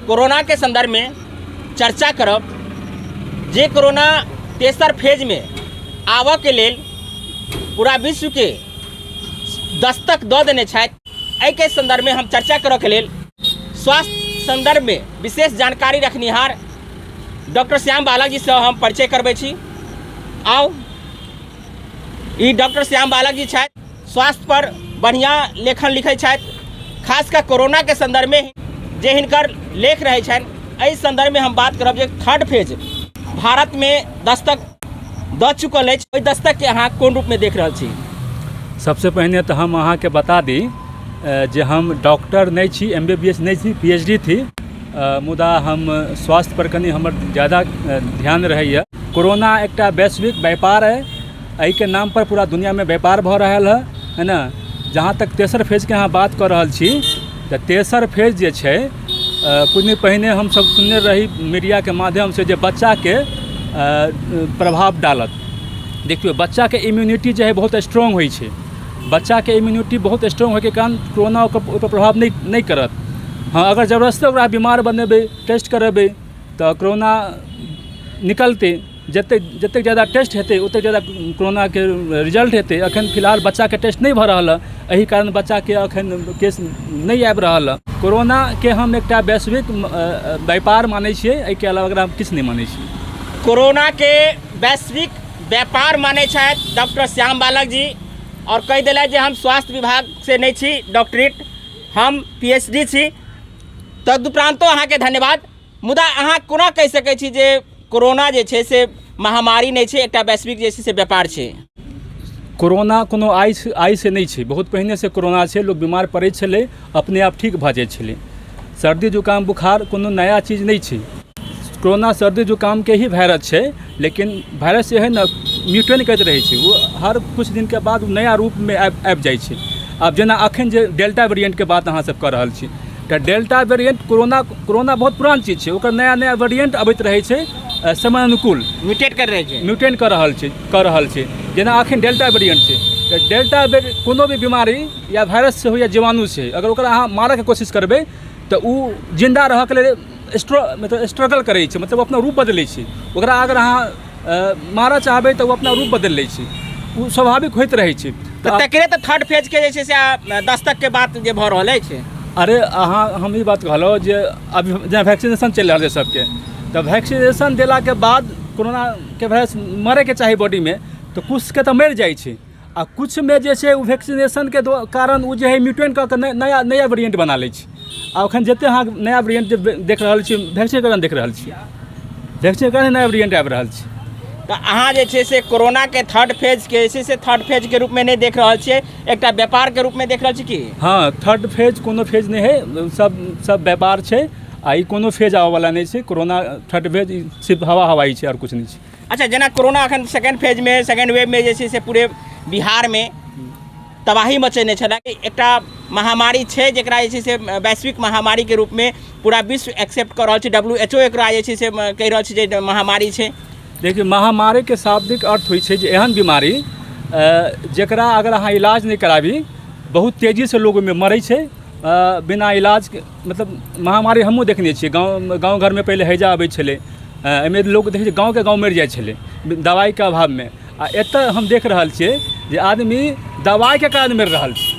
कोरोनाके सन्दर्भमे चर्चा करब जे कोरोना तेसर फेजमे आबऽके लेल पूरा विश्वके दस्तक दऽ देने छथि। एहिके सन्दर्भमे हम चर्चा करऽके लेल स्वास्थ्य सन्दर्भमे विशेष जानकारी रखनिहार डॉक्टर श्याम बालक जीसँ हम परिचय करबै छी। आउ, ई डॉक्टर श्याम बालक जी छथि, स्वास्थ्य पर बढ़िआँ लेखन लिखै छथि, खास कऽ कोरोनाके सन्दर्भमे जे हिनकर लेख रहै छनि। एहि सन्दर्भमे हम बात करब जे थर्ड फेज भारतमे दस्तक दऽ चुकल अछि, ओहि दस्तकके अहाँ कोन रूपमे देख रहल छी? सबसँ पहिने तऽ हम अहाँके बता दी जे हम डॉक्टर नहि छी, एम बी बी एस नहि छी, पी एच डी थी, मुदा हम स्वास्थ्यपर कनि हमर ज्यादा ध्यान रहैए। कोरोना एकटा वैश्विक व्यापार अइ, एहिके नामपर पूरा दुनिआँमे व्यापार भऽ रहल हँ, है ने? जहाँ तक तेसर फेजके अहाँ बात कऽ रहल छी तऽ तेसर फेज जे छै, किछु दिन पहिने हमसब सुनने रही मीडियाके माध्यमसँ जे बच्चाके प्रभाव डालत। देखियौ, बच्चाके इम्यूनिटी जे हइ बहुत स्ट्रॉन्ग होइ छै। बच्चाके इम्यूनिटी बहुत स्ट्रॉन्ग होइके कारण कोरोना ओकर ओहिपर प्रभाव नहि करत। हँ, अगर जबरदस्ती ओकरा बीमार बनेबै, टेस्ट करेबै तऽ कोरोना निकलतै। जतेक जतेक जादा टेस्ट हेतै, ओतेक जादा कोरोनाके रिजल्ट हेतै। एखन फिलहाल बच्चाके टेस्ट नहि भऽ रहल हँ, एहि कारण बच्चाके एखन केस नहि आबि रहल हँ। कोरोनाके हम एकटा वैश्विक व्यापार मानै छियै, एहिके अलावा एकरा हम किछु नहि मानै छियै। कोरोनाके वैश्विक व्यापार मानै छथि डॉक्टर श्याम बालक जी आओर कहि देलथि जे हम स्वास्थ्य विभागसँ नहि छी डॉक्टरेट, हम पी एच डी छी। तदुपरान्तो अहाँके धन्यवाद, मुदा अहाँ कोना कहि सकै छी जे कोरोना जे छै से महामारी नहि छै, एकटा वैश्विक जे छै से व्यापार छै? कोरोना कोनो आइसँ नहि छै, बहुत पहिनेसँ कोरोना छै। लोक बीमार पड़ै छलै, अपने आप ठीक भऽ जाइ छलै। सर्दी जुकाम बुखार कोनो नया चीज नहि छै। कोरोना सर्दी जुकामके ही वायरस छै, लेकिन वायरस जे हइ ने म्यूटेंट करैत रहै छै, ओ हर किछु दिनके बाद ओ नया रूपमे आबि जाइ छै। आब जेना एखन जे डेल्टा वेरिएंटके बात अहाँ सब कऽ रहल छी तऽ डेल्टा वेरिएंट, कोरोना बहुत पुरान चीज छै, ओकर नया नया वेरिएंट अबैत रहै छै समय अनुकूल। म्यूटेट कर रहै छै। म्यूटेंट कऽ रहल छै। जेना एखन डेल्टा वेरिएंट छै, तऽ डेल्टा कोनो भी बीमारी या वायरस से हो या जीवाणु से, अगर ओकरा अहाँ मारऽके कोशिश करबै तऽ ओ जिन्दा रहऽके लेल मतलब स्ट्रगल करै छै, मतलब अपना रूप बदलै छै। ओकरा अगर अहाँ मारऽ चाहबै तऽ ओ अपना रूप बदलि लै छै, ओ स्वाभाविक होइत रहै छै। तऽ तकरे तऽ थर्ड फेज के जे छै से दस्तक के बात जे भऽ रहल अछि। अरे अहाँ, हम ई बात कहलहुँ जे अभी जेना वैक्सीनेशन चलि रहल छै सबके, तऽ वैक्सीनेशन देलाके बाद कोरोनाके वायरस मरैके चाही बॉडीमे, तऽ किछुके तऽ मरि जाइ छै आ किछुमे जे छै ओ वैक्सीनेशनके कारण ओ जे हइ म्यूटेंट कऽ कऽ नया नया वेरिएंट बना लै छै। आ एखन जतेक अहाँ नया वेरिएंट जे देख रहल छियै, वैक्सीनके कारण देख रहल छियै, वैक्सीनके कारण नया वेरिएंट आबि रहल छै। तऽ अहाँ जे छै से कोरोनाके थर्ड फेजके जे छै से थर्ड फेजके रूपमे नहि देख रहल छियै, एकटा व्यापारके रूपमे देख रहल छी की? हँ, थर्ड फेज कोनो फेज नहि हइ, सब सब व्यापार छै आ ई कोनो फेज आबऽवला नहि छै। कोरोना थर्ड फेज ई सिर्फ हवा हवाई छै, आओर किछु नहि छै। अच्छा, जेना कोरोना एखन सेकेंड फेजमे, सेकेंड वेवमे जे छै से पूरे बिहारमे तबाही मचेने छलै, एकटा महामारी छै जकरा जे छै से वैश्विक महामारीके रूपमे पूरा विश्व एक्सेप्ट कऽ रहल छै, WHO एकरा जे छै से कहि रहल छै जे महामारी छै। देखियौ, महामारीके शाब्दिक अर्थ होइ छै जे एहन बीमारी जकरा अगर अहाँ इलाज नहि कराबी, बहुत तेजीसँ लोक ओहिमे मरै छै बिना इलाजके। मतलब महामारी हमहूँ देखने छियै, गाँव गाँव घरमे पहिले हैजा अबै छलै, एहिमे लोक देखै छियै गाँवके गाँव मरि जाइ छलै दवाइके अभावमे। आ एतऽ हम देख रहल छियै जे आदमी दवाइके कारण मरि रहल छै।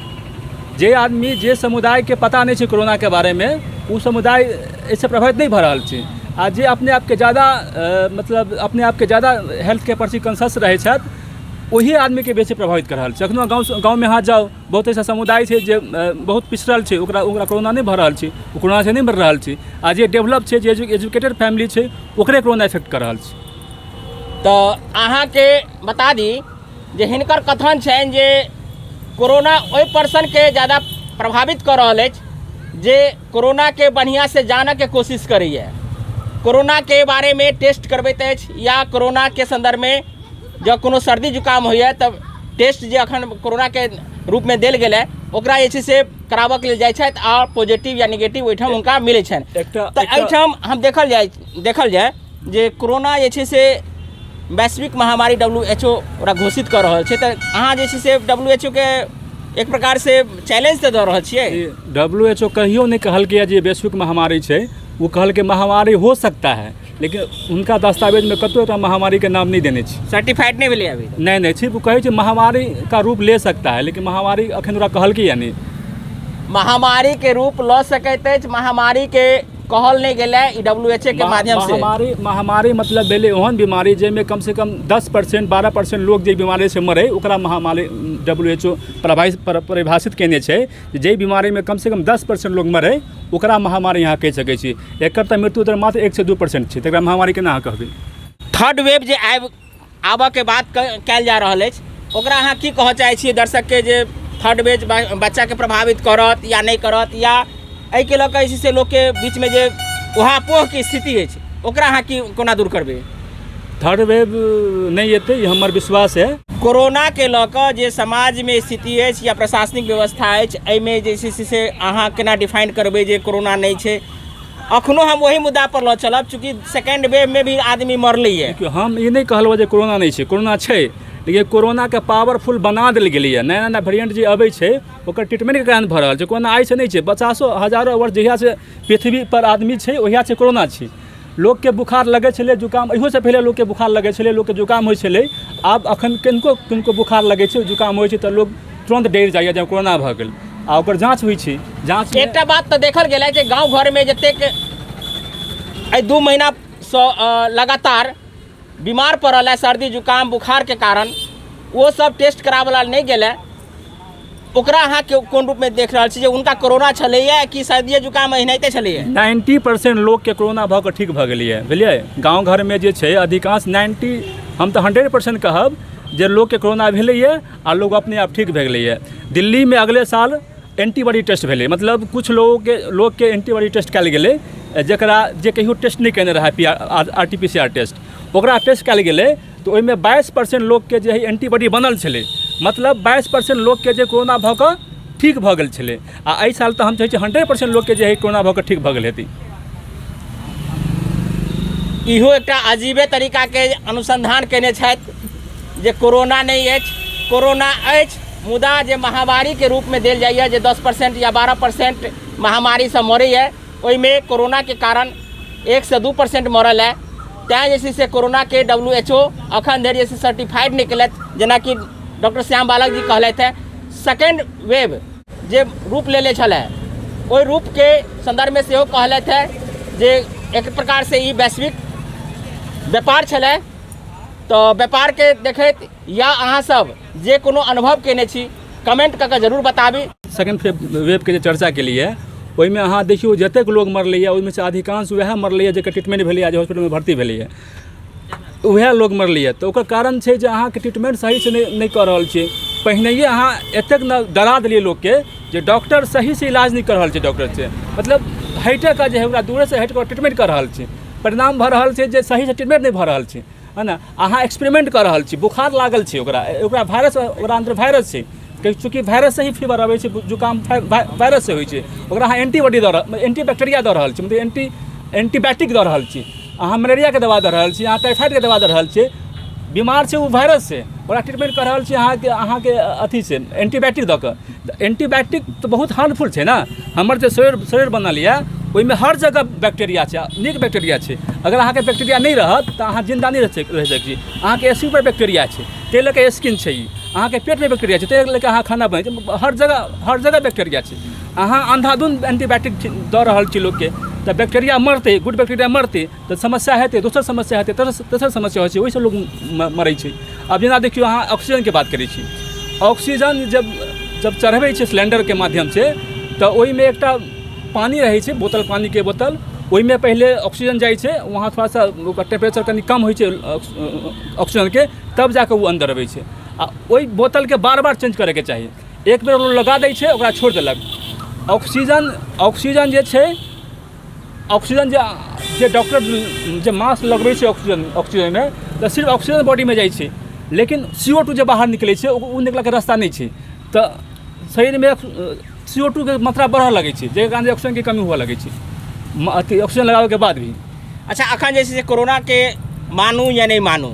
जे आदमी, जे समुदायके पता नहि छै कोरोनाके बारेमे, ओ समुदाय एहिसँ प्रभावित नहि भऽ रहल छै आ जे अपने आपके जादा, मतलब अपने आपके जादा हेल्थके प्रति कॉन्सस रहै छथि, ओही आदमीके बेसी प्रभावित कऽ रहल छै। एखनो गाँव गाँवमे अहाँ जाउ, बहुत ऐसा समुदाय छै जे बहुत पिछड़ल छै, ओकरा ओकरा कोरोना नहि भऽ रहल छै, ओ कोरोनासँ नहि मरि रहल छै आ जे डेवलप छै, जे एजुकेटेड फैमिली छै, ओकरे कोरोना इफेक्ट कऽ रहल छै। तऽ अहाँके बता दी जे हिनकर कथन छनि जे कोरोना ओहि पर्सनके ज्यादा प्रभावित कऽ रहल अछि जे कोरोनाके बढ़िआँसँ जानऽके कोशिश करैए, कोरोनाके बारेमे टेस्ट करबैत अछि या कोरोनाके सन्दर्भमे जँ कोनो सर्दी जुकाम होइए तऽ टेस्ट जे अखन कोरोनाके रूपमे देल गेल है, ओकरा जे छै से कराबऽके लेल जाइ छथि आ पॉजिटिव या निगेटिव ओहिठाम हुनका मिलै छनि। एकटा तऽ एहिठाम हम देखल जाय जे कोरोना जे छै से वैश्विक महामारी WHO ओकरा घोषित कऽ रहल छै, तऽ अहाँ जे छै से WHO के एक प्रकार से चैलेंज तऽ दऽ रहल छियै। WHO कहियो नहि कहलकै जे वैश्विक महामारी छै। ओ कहलकै महामारी हो सकता है, लेकिन हुनका दस्तावेजमे कतहु एकटा महामारीके नाम नहि देने छै। सर्टिफाइड नहि भेलै अभी? नहि नहि छै। ओ कहै छै महामारी का रूप ले सकता है, लेकिन महामारी अखन ओकरा कहलकै नहि। महामारीके रूप लऽ सकैत अछि, महामारीके कहल नहि गेलै ई डब्ल्यू एच ए के माध्यम से। महामारी, महामारी मतलब भेलै ओहन बीमारी जाहिमे कमसँ कम 10%, 12% लोक जे बीमारीसँ मरै, ओकरा महामारी WHO परिभाषित कयने छै। जाहि बीमारीमे कमसँ कम 10% लोक मरै, ओकरा महामारी अहाँ कहि सकै छी। एकर तऽ मृत्यु दर मात्र 1 से 2% छै, तकरा महामारी केना अहाँ कहबै? थर्ड वेव जे आबऽके बात कयल जा रहल अछि, ओकरा अहाँ की कहऽ चाहै छियै दर्शकके, जे थर्ड वेव बच्चाके प्रभावित करत या नहि करत, या एहिके लऽ कऽ जे छै से लोकके बीचमे जे उहापोहके स्थिति अछि, ओकरा अहाँ की कोना दूर करबै? थर्ड वेव नहि एतै, ई हमर विश्वास है। कोरोनाके लऽ कऽ जे समाजमे स्थिति अछि या प्रशासनिक व्यवस्था अछि, एहिमे जे छै से अहाँ केना डिफाइन करबै जे कोरोना नहि छै? अखनो हम ओही मुद्दा पर लऽ चलब, चूँकि सेकेंड वेवमे भी आदमी मरलैए। देखियौ, हम ई नहि कहलहुँ जे कोरोना नहि छै। कोरोना छै, लेकिन कोरोनाके पावरफुल बना देल गेलैए। नया नया वेरिएंट जे अबै छै, ओकर ट्रीटमेंटके कारण भऽ रहल छै। कोरोना आइसँ नहि छै, पचासो हजारो वर्ष जहियासँ पृथ्वी पर आदमी छै, ओहियासँ कोरोना छै। लोकके बुखार लगै छलै, जुकाम, इहोसँ पहिले लोकके बुखार लगै छलै, लोकके जुकाम होइ छलै। आब अखन किनको किनको बुखार लगै छै, जुकाम होइ छै, तऽ लोक तुरन्त डरि जाइए जे कोरोना भऽ गेल, आ ओकर जाँच होइ छै। जाँच एकटा बात तऽ देखल गेलै जे गाँव घरमे जतेक एहि 2 महीनासँ लगातार बीमार पड़ल है सर्दी, जुकाम, बुखारके कारण, ओ सब टेस्ट कराबऽ ला नहि गेलै। ओकरा अहाँ कोन रूपमे देख रहल छी, जे हुनका कोरोना छलैया कि सर्दिये जुकाम एनाहिते छलैया? 90% लोकके कोरोना भऽ कऽ ठीक भऽ गेलैए, बुझलियै? गाँव घरमे जे छै अधिकांश 90, हम तऽ 100% कहब जे लोकके कोरोना भेलैए आ लोक अपने आप ठीक भऽ गेलैए। दिल्लीमे अगले साल एंटीबॉडी टेस्ट भेलै, मतलब किछु लोकके एंटीबॉडी टेस्ट कयल गेलै, जकरा जे कहियो टेस्ट नहि कयने रहए पी आरटीपीसीआर टेस्ट, ओकरा टेस्ट कयल गेलै, तऽ ओहिमे 22% लोकके जे हइ एंटीबॉडी बनल छलै। मतलब 22% लोकके जे कोरोना भऽ कऽ ठीक भऽ गेल छलै। आ एहि साल तऽ हम चाहै छी 100% लोकके जे हइ कोरोना भऽ कऽ ठीक भऽ गेल हेतै। इहो एकटा अजीबे तरीकाके अनुसन्धान कयने छथि जे कोरोना नहि अछि। कोरोना अछि, मुदा जे महामारीके रूपमे देल जाइए, जे 10% या 12% महामारीसँ मरैए, ओहिमे कोरोनाके कारण 1 से 2% मरल है। तैँ जे छै से कोरोनाके WHO अखन धरि जे छै सर्टिफाइड नहि केलथि। जेनाकि डॉक्टर श्याम बालक जी कहलथि हेँ, सेकेंड वेव जे रूप लेले छलै, ओहि रूपके सन्दर्भमे सेहो कहलथि हेँ जे एक प्रकारसँ ई वैश्विक व्यापार छलै। तऽ व्यापारके देखैत या अहाँसभ जे कोनो अनुभव कयने छी, कमेंट कऽ कऽ जरूर बताबी। सेकेंड वेवके जे चर्चा केलियै, ओहिमे अहाँ देखियौ, जतेक लोग मरलैए, ओहिमे से अधिकांश वएह मरलैए जेकर ट्रीटमेंट भेलैए, जे हॉस्पिटलमे भर्ती भेलैए, उएह लोग मरलैए। तऽ ओकर कारण छै जे अहाँके ट्रीटमेंट सहीसँ नहि नहि कऽ रहल छियै। पहिनहिए अहाँ एतेक ने डरा देलियै लोकके जे डॉक्टर सहीसँ इलाज नहि कऽ रहल छै। डॉक्टर छै मतलब हटिके जे है ओकरा दूरेसँ हटि कऽ ट्रीटमेंट कऽ रहल छै। परिणाम भऽ रहल छै जे सहीसँ ट्रीटमेंट नहि भऽ रहल छै, है ने? अहाँ एक्सपेरिमेंट कऽ रहल छी। बुखार लागल छै ओकरा, ओकरा वायरस, ओकरा अन्दर वायरस छै। चूँकि वायरससँ ही फीवर अबै छै, जुकाम वायरससँ होइ छै, ओकरा अहाँ एंटीबॉडी दऽ रहल, एंटी बैक्टीरिया दऽ रहल छी, मतलब एंटीबायोटिक दऽ रहल छी। अहाँ मलेरियाके दवा दऽ रहल छी, अहाँ टाइफाइडके दवा दऽ रहल छी। बीमार छै ओ वायरससँ, ओकरा ट्रीटमेंट कऽ रहल छी अहाँके अहाँके अथीसँ, एंटीबायोटिक दऽ कऽ। तऽ एंटीबायोटिक तऽ बहुत हार्मफुल छै ने। हमर जे शरीर शरीर बनल यए, ओहिमे हर जगह बैक्टीरिया छै, नीक बैक्टीरिया छै। अगर अहाँके बैक्टीरिया नहि रहत, तऽ अहाँ जिन्दा नहि रहि सकै छी। अहाँके स्किन पर बैक्टीरिया छै, ताहि लऽ कऽ स्किन छै ई। अहाँके पेटमे बैक्टीरिया छै, ताहि लऽ कऽ अहाँ खाना बनै छै। हर जगह, हर जगह बैक्टीरिया छै। अहाँ अन्धाधुन एंटीबायोटिक दऽ रहल छी लोकके, तऽ बैक्टीरिया मरतै, गुड बैक्टीरिया मरतै, तऽ समस्या हेतै, दोसर समस्या हेतै, तेसर समस्या होइ छै, ओहिसँ लोक मरै छै। आब जेना देखियौ, अहाँ ऑक्सीजनके बात करै छी। ऑक्सीजन जब जब चढ़बै छै सिलेण्डरके माध्यमसँ, तऽ ओहिमे एकटा पानि रहै छै, बोतल, पानिके बोतल। ओहिमे पहिले ऑक्सीजन जाइ छै, वहाँ थोड़ा सा ओकर टेम्परेचर कनि कम होइ छै ऑक्सीजनके, तब जाकऽ ओ अन्दर अबै छै। आ ओहि बोतलके बार बार चेंज करैके चाही। एक बेर ओ लगा दै छै, ओकरा छोड़ि देलक। ऑक्सीजन ऑक्सीजन जे छै, ऑक्सीजन जे जे डॉक्टर जे मास्क लगबै छै ऑक्सीजनमे, तऽ सिर्फ ऑक्सीजन बॉडीमे जाइ छै, लेकिन CO2 जे बाहर निकलै छै, ओ निकलऽके रास्ता नहि छै। तऽ शरीरमे CO2के मात्रा बढ़ऽ लगै छै, जाहिके कारण ऑक्सीजनके कमी हुअ लगै छै, अथी ऑक्सीजन लगाबैके बाद भी। अच्छा, अखन जे छै से कोरोनाके मानू या नहि मानू,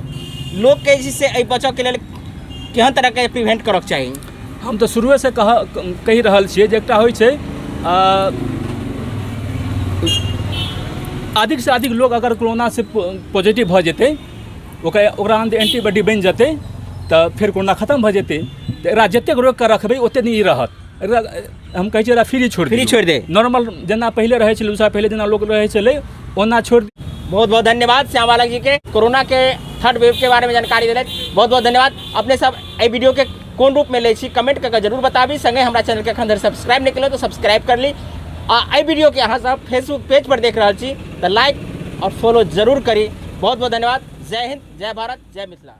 लोकके जे छै से एहि बचऽके लेल केहन तरहके प्रिवेंट करऽके चाही? हम तऽ शुरुएसँ कहि रहल छियै जे एकटा होइ छै अधिकसँ अधिक लोक अगर कोरोनासँ पॉजिटिव भऽ जेतै, ओकरा ओकरा अन्दर एन्टीबॉडी बनि जेतै, तऽ फेर कोरोना खतम भऽ जेतै। तऽ एकरा जतेक रोकि कऽ रखबै, ओतेक दिन ई रहत। एकरा हम कहै छियै, एकरा फ्री छोड़ि फ्री छोड़ि दे। नॉर्मल जेना पहिले रहै छलै, 2 साल पहिले जेना लोक रहै छलै, ओना छोड़ि। बहुत बहुत धन्यवाद श्याम बालक जी के, कोरोना के थर्ड वेव के बारे में जानकारी देलथि। बहुत बहुत धन्यवाद। अपने सब एहि वीडियो के कोन रूप में लै छी, कमेंट कऽ जरूर बताबी। संगे हमरा चैनल के एखन धरि सब्सक्राइब नहि केलहुँ तऽ सब्सक्राइब कर ली, आ एहि वीडियो के अहाँ सब फेसबुक पेज पर देख रहल छी तऽ लाइक और फॉलो जरूर करी। बहुत बहुत धन्यवाद। जय हिंद, जय भारत, जय मिथिला।